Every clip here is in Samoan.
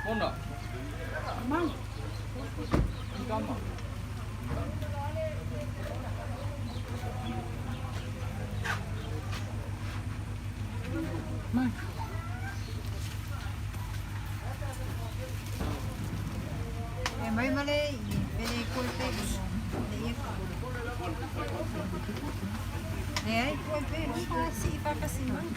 Mono. Mono. E mai male i pele koe pe le ia. Le ai koe pe fa si fa fa si mai.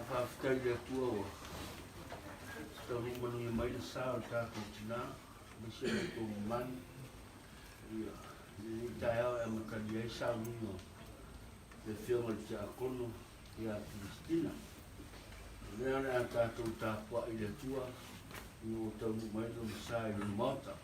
Faafetai i le Atua ua taunuu manuia mai le sa o le tatou tina, aemaise o le tou mamalu i lenei taeao e amatalia ai sauniga o le Afioga i le Tiakono ia Kiristina. O lea o le a tatou tapuai i le Atua ina ua taunuu mai lona sa i lona Maota.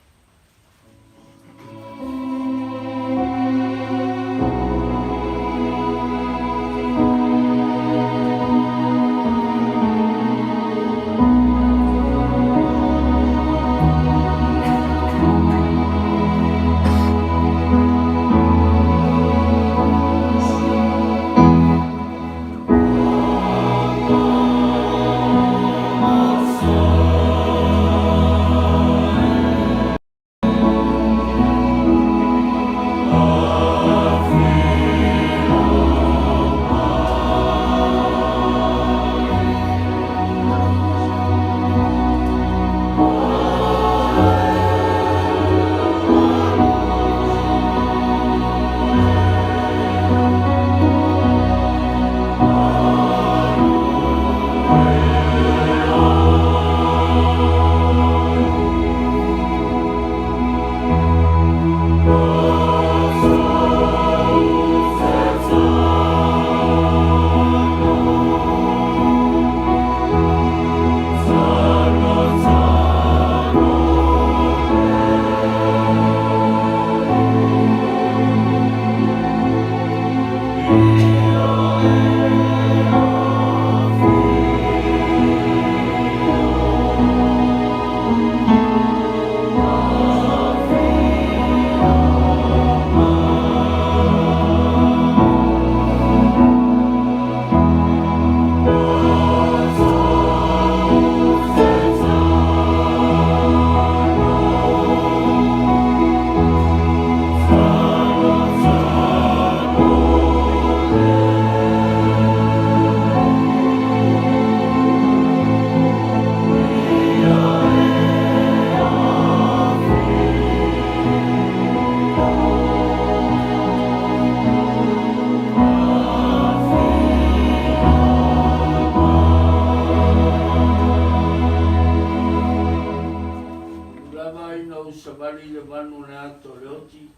savali i le vanu o le ata o le oti,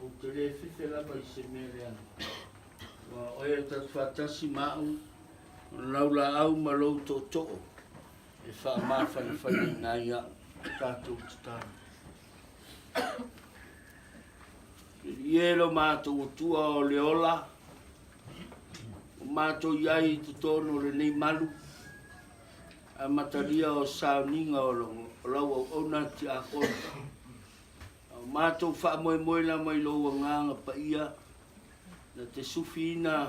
ou te le fefe lava i se mea leaga. Aua o oe e ta te faatasi ma au, o lau laau ma lou tootoo e faamafanafanaina ai au. Tatou tatalo. Le Alii e lo matou Atua o le ola, o matou i ai i totonu o lenei malu, amatalia o sauniga o lau auauna tiakono. A o matou faamoemoe lava i lou Agaga Paia, na te sufiina.